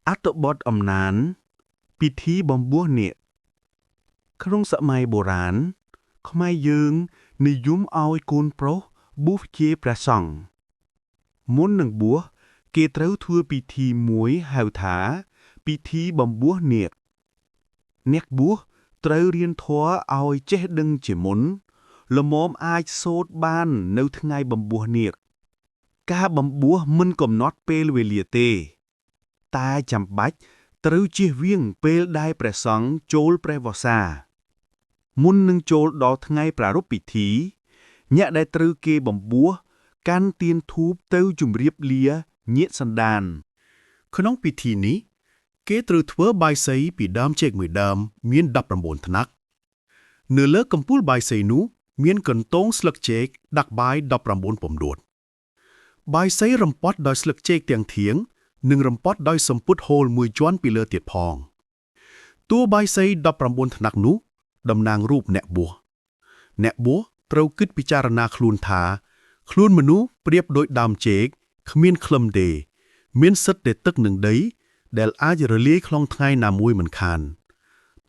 អត្ថបទអំណាន ពិធីបំបួសនាគក្នុងសម័យបុរាណខ្មែរយើងនិយមឲ្យកូនប្រុសបួសជាព្រះសង្ឃមុននឹងបួសគេត្រូវធ្វើពិធីមួយហៅថា ពិធីបំបួសនាគអ្នកបួសត្រូវរៀនធម៌ឲ្យចេះដឹងជាមុនល្មមអាចសូត្របាននៅថ្ងៃបំបួសនាគការបំបួសមិនកំណត់ពេលវេលាទេ តែចាំបាច់ត្រូវជៀសវាងពេលដែលព្រះសង្ឃចូលព្រះវស្សាមុននឹងចូលដល់ថ្ងៃប្រារព្ធពិធី អ្នកដែលត្រូវគេបំបួសកាន់ទៀនធូបទៅជម្រាបលាញាតិសន្តាន ក្នុងពិធីនេះ គេត្រូវធ្វើបាយសីពីដើមចេកមួយដើមមាន19ថ្នាក់នៅលើកំពូលបាយសីនោះមានកន្ទងស្លឹកចេកដាក់បាយ19ពំដួតបាយសីរំពាត់ដោយស្លឹកចេកទាំងធៀងនិងរំពាត់ដោយសំពត់ហូលមួយជាន់ពីលើទៀតផងតួបាយសី19ថ្នាក់នោះតំណាងរូបអ្នកបួសអ្នកបួសត្រូវគិតពិចារណាខ្លួនថា ខ្លួនមនុស្សប្រៀបដូចដើមចេកគ្មានខ្លឹមទេ មានសិទ្ធិតែទឹកនិងដី ដែលអាចរលាយក្នុងថ្ងៃណាមួយមិនខាន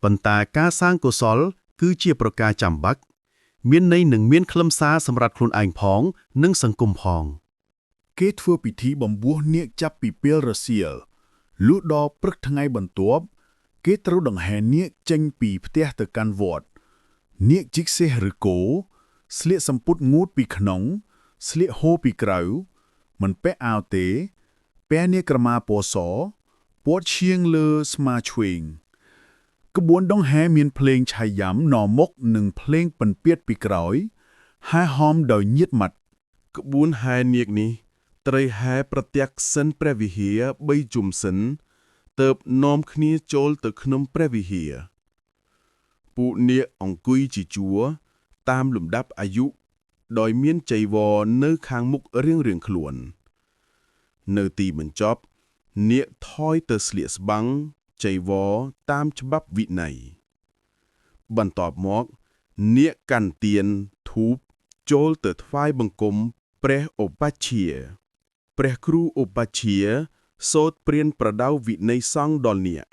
ប៉ុន្តែការសាងកុសល គឺជាប្រការចាំបាច់មានន័យនឹងមានខ្លឹមសារសម្រាប់ខ្លួនឯងផង និងសង្គមផង គេធ្វើពិធីបំបួសនាគចាប់ពីពេលរសៀលលុះដល់ព្រឹកថ្ងៃបន្ទាប់ គេត្រូវដង្ហែនាគចេញពីផ្ទះទៅកាន់វត្តនាគជិះសេះឬគោស្លៀកសំពត់ងូតពីក្នុង ស្លៀកហូរពីក្រៅមិនពាក់អាវទេ ពាក់នាគក្រមាពណ៌សពត់ឈៀងលើស្មាឆ្វេងក្បួនដង្ហែមានភ្លេងឆៃយ៉ាំនមុកនិងភ្លេងពិណពាទ្យពីក្រោយហែហោមដោយញាតម៉ាត់ ក្បួនហែនាគនេះត្រូវហែប្រទក្សិណព្រះវិហារបីជុំសិនទើបនាំគ្នាចូលទៅក្នុងព្រះវិហារពួកនាគអង្គុយជាជួរតាមលំដាប់អាយុដោយមានចីវរនៅខាងមុខរៀងៗខ្លួន នៅទីបញ្ចប់ នាគថយទៅស្លៀកស្បង់ចីវរតាមច្បាប់វិន័យបន្ទាប់មក នាគកាន់ទៀនធូបចូលទៅថ្វាយបង្គំព្រះឧបជ្ឈាយ៍ព្រះគ្រូឧបជ្ឈាយ៍សូត្រព្រានប្រដៅវិន័យសង្ឃដល់នាគ